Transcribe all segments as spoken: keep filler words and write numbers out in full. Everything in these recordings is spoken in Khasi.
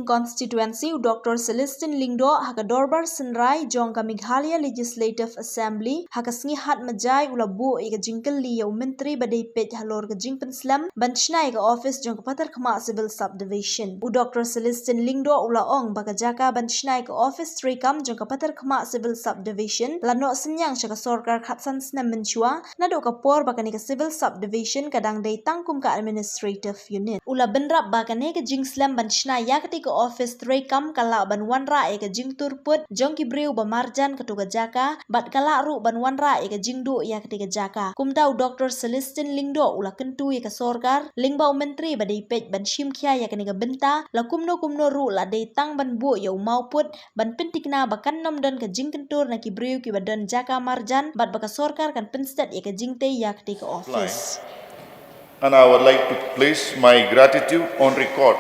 Constituency, u Doctor Celestine Lyngdoh, ha ka Dorbar Synrai jong ka Meghalaya Legislative Assembly, ha ka sngi Hatmajai, u la buh ïa ka jingkylli ïa u Myntri ba dei peit halor ka jingpynslem ban shna ïa ka office jong ka Patharkhmah Civil Subdivision. U Doctor Celestine Lyngdoh u la ong ba ka jaka ban shna ïa ka office treikam jong ka Patharkhmah Civil Subdivision la noh synñiang sha ka sorkar khatsan snem mynshuwa, naduh ka por ba kane ka Civil Subdivision ka dang dei tang kum ka administrative unit. U la bynrap ba kane ka jingslem ban shna ïa katei ka office treikam ka lah ban wanrah ïa ka jingtur put jong ki briew ba marjan katei ka jaka, bad ka lah ruh ban wanrah ïa ka jingduh ïa katei ka jaka. Kumta u Doctor Celestine Lyngdoh u la kyntu ïa ka sorkar lyngba u Myntri ba dei peit ban shim khia ïa kane ka bynta, la kumno kumno ruh la dei tang ban buh ïa u mawpud ban pynthikna ba kan nym don ka jingkyntur na ki briew kiba don jaka marjan, bad ba ka sorkar kan pynstet ïa ka jingtei ïa katei ka office. And I would like to place my gratitude on record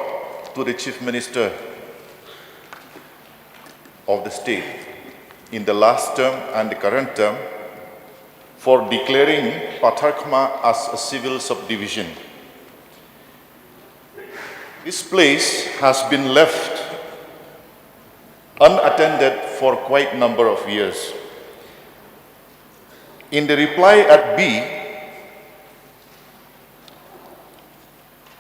to the Chief Minister of the state in the last term and the current term for declaring Patharkhmah as a civil subdivision. This place has been left unattended for quite number of years. In the reply at B,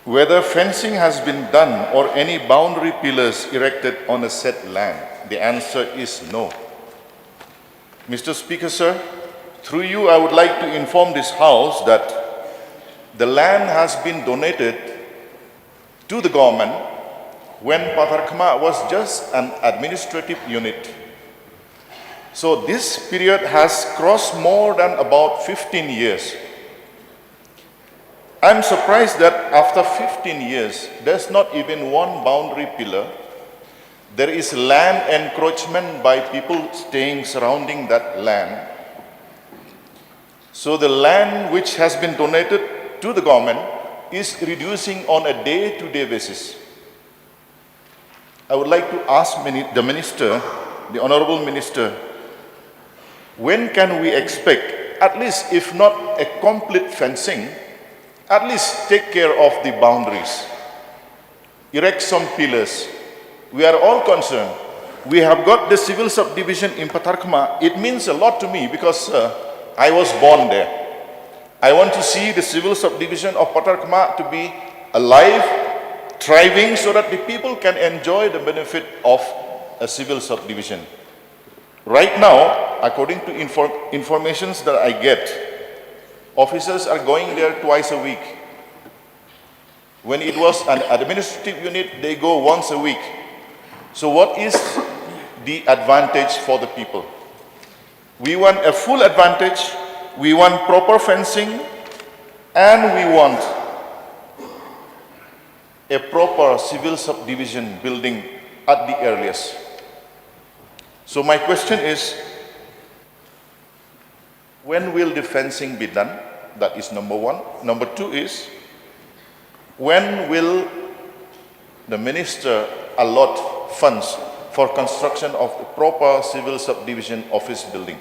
whether fencing has been done or any boundary pillars erected on a said land, the answer is no. Mister Speaker, sir, through you, I would like to inform this House that the land has been donated to the government when Patharkhmah was just an administrative unit. So this period has crossed more than about fifteen years. I'm surprised that after fifteen years, there's not even one boundary pillar. There is land encroachment by people staying surrounding that land. So the land which has been donated to the government is reducing on a day-to-day basis. I would like to ask mini-, the minister, the honorable minister, when can we expect, at least if not a complete fencing, at least take care of the boundaries, erect some pillars. We are all concerned. We have got the civil subdivision in Patharkhmah. It means a lot to me because, uh, I was born there. I want to see the civil subdivision of Patharkhmah to be alive, thriving, so that the people can enjoy the benefit of a civil subdivision. Right now, according to inform-, informations that I get, officers are going there twice a week. When it was an administrative unit, they go once a week. So what is the advantage for the people? We want a full advantage, we want proper fencing, and we want a proper civil subdivision building at the earliest. So my question is, when will the fencing be done? That is number one. Number two is, when will the minister allot funds for construction of the proper civil subdivision office building?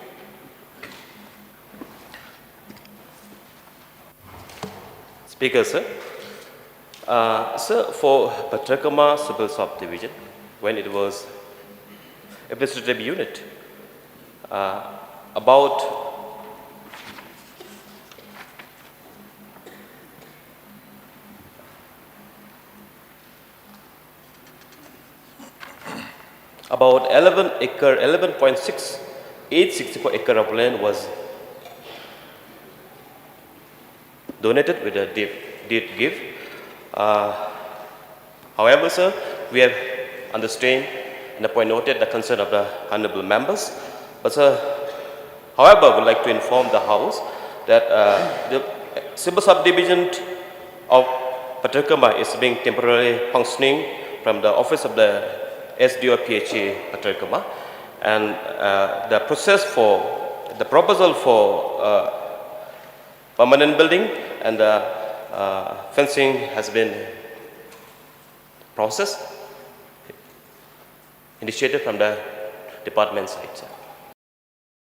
Speaker, sir. Uh, sir, for Patharkhmah Civil Subdivision, when it was administrative unit, uh, about about eleven acre, eleven point six eight six four acre of land was donated with a deed, deed gift. Uh, however, sir, we have understood and the point noted the concern of the honorable members. But, sir, however, I would like to inform the House that, uh, the civil subdivision of Patharkhmah is being temporarily functioning from the office of the S D O P H A Patharkhmah, and, uh, the process for the proposal for, uh, permanent building and the, uh, fencing has been processed, initiated from the department side, sir.